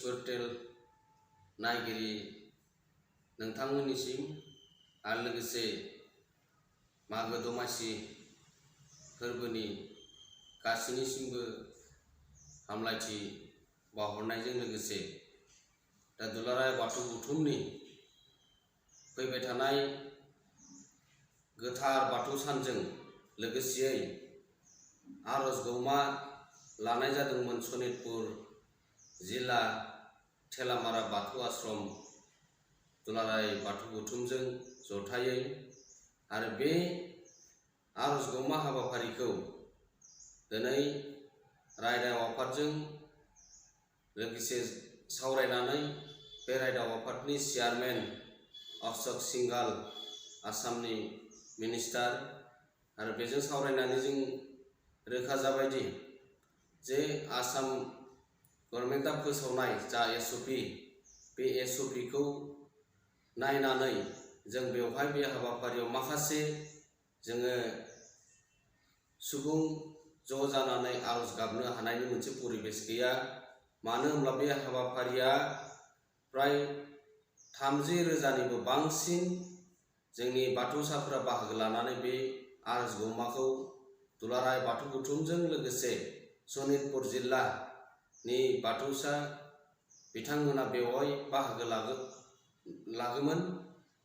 Hotel नायगिरि नोंथांमोननिसिम आरो लोगोसे मागो दमासि फोरबोनि गासैनिसिमबो हामलायथि बावहरनायजों लोगोसे दा दुलाराय बाथौ गौथुमनि फैबाय थानाय गोथार बाथौ सानजों लोगोसेयै आरज गौमा लानाय जादोंमोन सनितपुर जिल्ला थेलामारा बाथौ आश्रम दुलाराय बाथौ गौथुमजों जथायै आरो बे आरज गौमा हाबाफारिखौ दिनै रायदाव आफादजों लोगोसे सावरायनानै बे रायदाव आफादनि चेयारमेन अशोक सिंघाल आसामनि मिनिस्टार आरो बेजों सावरायनानै जों रोखा जाबायदि जे आसाम गभर्नमेन्टआ फोसावनाय जा एसअपि बे एसअपिखौ नायनानै जों बेवहाय बे हाबाफारियाव माखासे जोङो सुबुं ज' जानानै आरज गाबनो हानायनि मोनसे परिबेस गैया। मानो होनब्ला बे हाबाफारिया प्राय 30,000निबो बांसिन जोंनि बाथौसाफोरा बाहागो लानानै बे आरज गौमाखौ दुलाराय बाथौ गौथुमजों लोगोसे सनितपुर जिल्लानि बाथौसा बिथांमोना बेवहाय बाहागो लागोमोन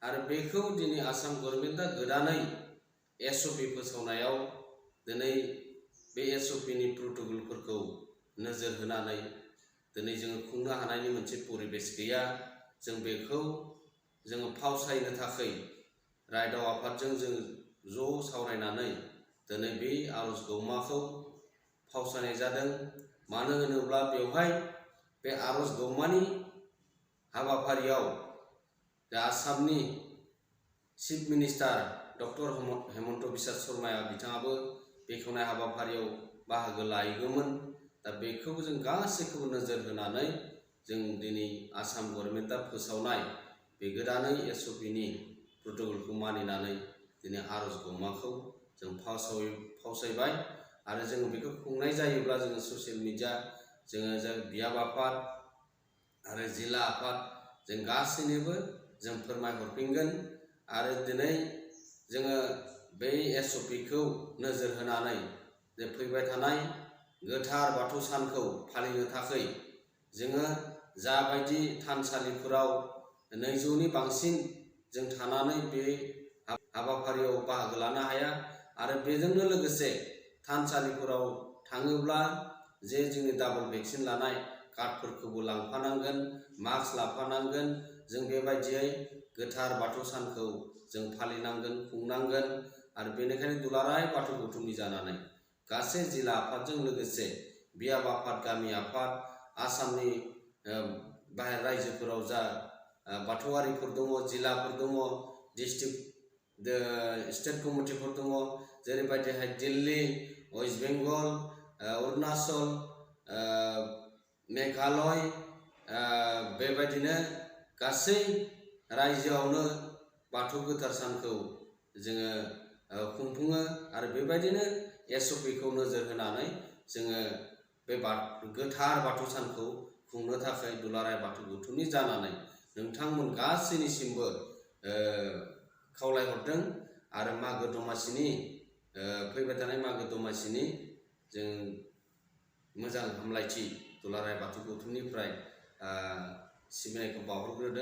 आरो बेखौ दिनै आसाम गभर्नमेन्टआ गोदानै एसअपि फोसावनायाव दिनै बे एसअपिनि प्रट'कलफोरखौ नोजोर होनानै दिनै जोङो खुंनो हानायनि मोनसे परिबेस गैया। जों बेखौ जोङो फावसायनो थाखाय रायदाव आफादजों जों ज' सावरायनानै दिनै बे आरज गौमाखौ फावसायनाय जादों। मानो होनोब्ला बेवहाय बे आरज गौमानि हाबाफारियाव आसामनि chief minister doctor Hemanta Biswa शर्माया बिथाङाबो बेखेवनाय हाबाफारियाव बाहागो लाहैगौमोन। दा बेखौबो जों गासैखौबो नोजोर होनानै जों दिनै आसाम गभर्नमेन्टआ फोसावनाय बे गोदानै एसअपिनि प्रट'कलखौ मानिनानै दिनै आरज गौमाखौ जों फावसायबाय आरो जों बेखौ खुंनाय जायोब्ला जोङो ससियेल मिडिया जोङो बियाब आफाद आरो जिल्ला आफाद जों गासैनोबो जों फोरमायहरफिनगोन आरो दिनै जोङो बै एसअपिखौ नोजोर होनानै जे फैबाय थानाय गोथार बाथौ सानखौ फालिनो थाखाय जोङो जाबायदि थानसालिफोराव 200नि बांसिन जों थानानै बे हाबाफारियाव बाहागो लानो हाया आरो बेजोंनो लोगोसे थानसालिफोराव थाङोब्ला जे जोंनि डाबल भेक्सिन लानाय कार्डफोरखौबो लांफानांगोन, मास्क लाफानांगोन। जों बेबायदियै गोथार बाथौ सानखौ जों फालिनांगोन, खुंनांगोन आरो बेनिखायनो दुलाराय बाथौ गौथुमनि जानानै गासै जिल्ला आफादजों लोगोसे बियाब आफाद, गामि आफाद, आसामनि बाहेर रायजोफोराव जा बाथौआरिफोर दङ, जिल्लाफोर दङ, डिस्ट्रिक्ट स्टेट कमिटिफोर दङ, जेरैबायदिहाय दिल्ली, वेस्ट बेंगल, अरुणाचल, मेघालय, बेबायदिनो गासै रायजोआवनो बाथौ गोथार सानखौ जोङो खुंफुङो आरो बेबायदिनो एसअपिखौ नोजोर होनानै जोङो बे गोथार बाथौ सानखौ खुंनो थाखाय दुलाराय बाथौ गौथुमनि जानानै नोंथांमोन गासैनिसिमबो खावलायहरदों आरो मागो दमासिनि फैबाय थानाय मागो दमासिनि जों मोजां हामलायथि दुलाराय बाथौ गौथुमनिफ्राय सिबिनायखौ बावहरग्रोदों।